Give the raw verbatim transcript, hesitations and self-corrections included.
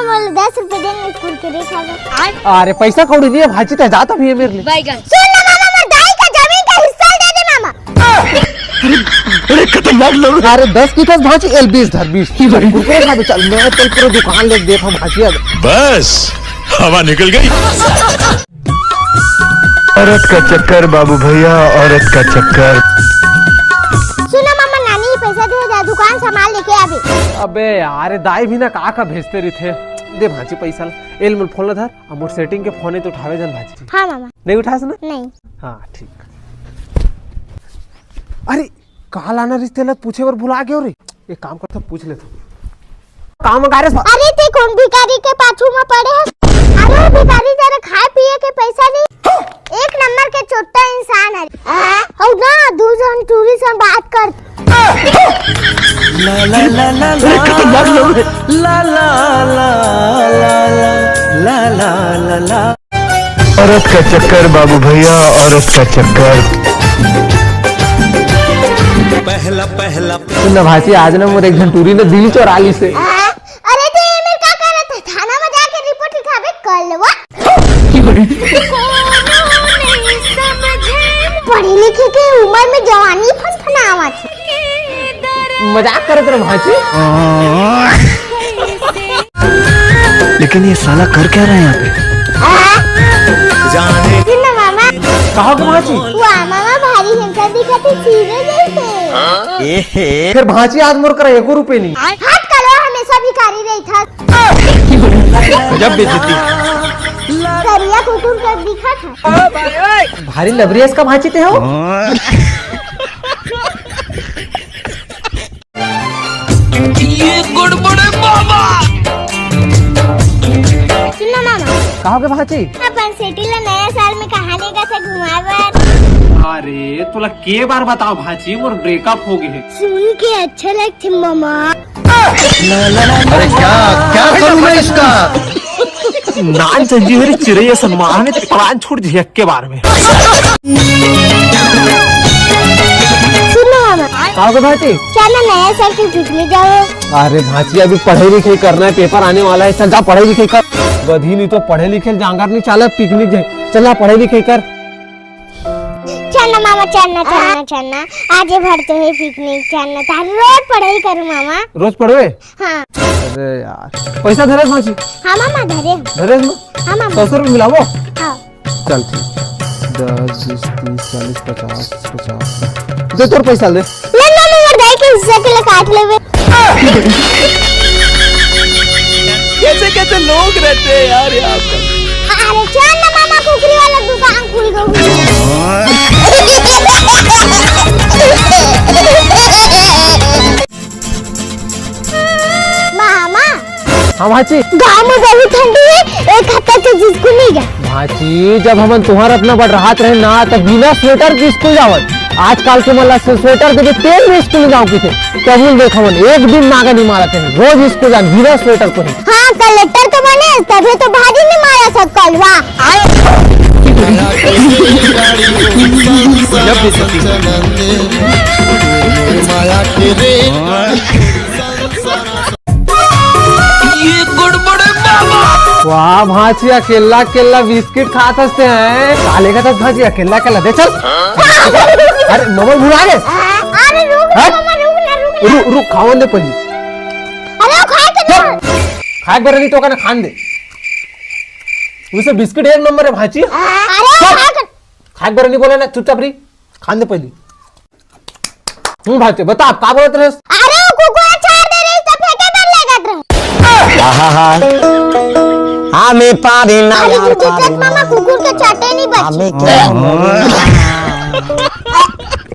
मोला दस रुपए दे ना, कुरकुरे खाबो। अरे पैसा कौड़ी नहीं है भांची, ते जाता भी है मेरे लिए। सुन ना मामा, मोर दाई का जमीन का हिस्सा दे दे मामा। अरे दस की दस भांची, एल बीस धर, बीस। कुरकुरे खा दे, चल, मैं तो पूरा दुकान लेके देता हूँ भांची अब। बस, हवा निकल गई। औरत का चक्कर बाबू भैया, औरत का चक्कर। सुन ना मामा, नानी पैसा दे जा, दुकान सामान लेके आबे। अबे यार, दाई भी ना का का भेजते रहिथे। दे भांची पैसा ला। एल मोर फोन ला धर, अब मोर सेटिंग के फोन है तो उठावे जान भांची। हाँ मामा। नहीं उठास ना? नहीं। हाँ ठीक। अरे का लाना रिहिस तेला पूछे बर भुला गेंव रे। एक काम करथंव, पूछ लेथंव। का मंगाय रेहेस? अरे ते कोन भिखारी के पाछू म पड़े हस? अरे भिखारी, जरा खाए पिए के पैसा नहीं, एक नंबर के चोट्टा इंसान है। हौ ना, दू झन टूरी से बात कर। ला ला ला ला ला। ला ला ला ला ला ला ला ला। औरत का चक्कर बाबू भैया, औरत का चक्कर। पहला पहला। सुन ना भांची, आज ना मोर एक झन टूरी ने दिल चोरा लिस हे। अरे ते एमेर का करत हे? थाना में जाके रिपोर्ट लिखाबे, कर लेवा। पढ़े लिखे के उम्र में जवानी फनफनावत हे। मजाक करत रहे भांची। लेकिन ये साला कर क्या रहा है यहाँ पे? सुन ना मामा। कहाँ को भांची? वाह मामा, भारी handsome दिखत हे, हीरो जैसे। फिर भांची आज मोर करा एको रुपये नहीं। हट करो, हमेशा भिखारी रहिथस। जब बेइज्जती। करिया कुकुर के दिखत हे। भारी लबरियस का भांची ते हो। ये गड़बड़ है बाबा। सुन ना मामा। कहाँ के भांची? अपन सेटी ला नया साल में कहाँ लेगथे घुमाए बर? अरे तोला के बार बतावंव भांची, मोर breakup हो गे हे। सुन के अच्छा लगथे मामा। अरे क्या, क्या करूं मैं इसका? नान चंजी हरी चिरैया सन मारा ने तो प्राण छूट जाही एक्के बार में। सुन ना मामा। का हो गे भांची? चल ना नया साल के पिकनिक जाबो। अरे भांची, अभी पढ़ाई लिखाई करना है, पेपर आने वाला है, चल जा पढ़ाई लिखाई कर। गधी नहीं तो पढ़े लिखे जांगर नहीं चाला, पिकनिक जाही। चल ना पढ़ाई लिखाई कर। चल ना मामा, चल ना, चल ना, चल ना। आज भर तो हे पिकनिक, चल ना। तार रोज पढ़ाई करूं मामा। रोज पढ़बे? हाँ। अरे यार, पैसा धरे भांची? हाँ मामा, धरे। धरे ना? हाँ मामा। सौ सौ रुपये मिलाबो? हाँ। चल ठीक। दस, बीस, तीस, चालीस, पचास, पचास। दे तोर पैसा ले। ले ना, मोर दाई के हिस्सा के लिए काट लेबे। कैसे कैसे लोग रहते हैं यार यहाँ पर। अरे चल ना मामा, कुकरी वाला दुकान खुल गया। मामा। हाँ भांची। गांव में बहुत ठंडी है, एक हफ्ता से स्कूल नहीं गया। भांची, जब हमन तुंहर अतना बड़हात रहेन ना, त बिना स्वेटर के स्कूल जावन। आजकल के मन ला स्वेटर देके तेल में स्कूल जाओ किथे। तभो ले देख हमन एक दिन नागा नहीं मारत रहेन, रोज स्कूल जान बिना स्वेटर पहिरे। हाँ, कलेक्टर तो बने, तभे तो भारी नहीं मारा सकल बा। ये गड़बड़ है बाबा। वाह भांची, अकेल्ला अकेल्ला बिस्किट खात हस ते हैं। का लेगत हस भांची, अकेल्ला अकेल्ला दे चल। अरे नमक भुला गे। अरे रुक ना, हट। मामा, रुक ना, रुक ना। रुक, रुक, खावन दे पहिली। अरे खाए के ना। चुप। खाए बर नहीं तो का ना खान दे। वैसे बिस्किट एक नंबर है भांची। अरे चुप। खाए के खाए बर नहीं बोला ना, चुपचाप रही। खान दे पहिली। हम्म, भांची, बता, आप का बोलत रहेस? अरे, वो कुकुर चार दे रही, तो फेंके बर लेगत रहे। आहा हा। हमें पारी ना अरे, यार, तू दिक्कत पारी ना। मामा, कुकुर के चाटे नहीं बच। हमें क्या?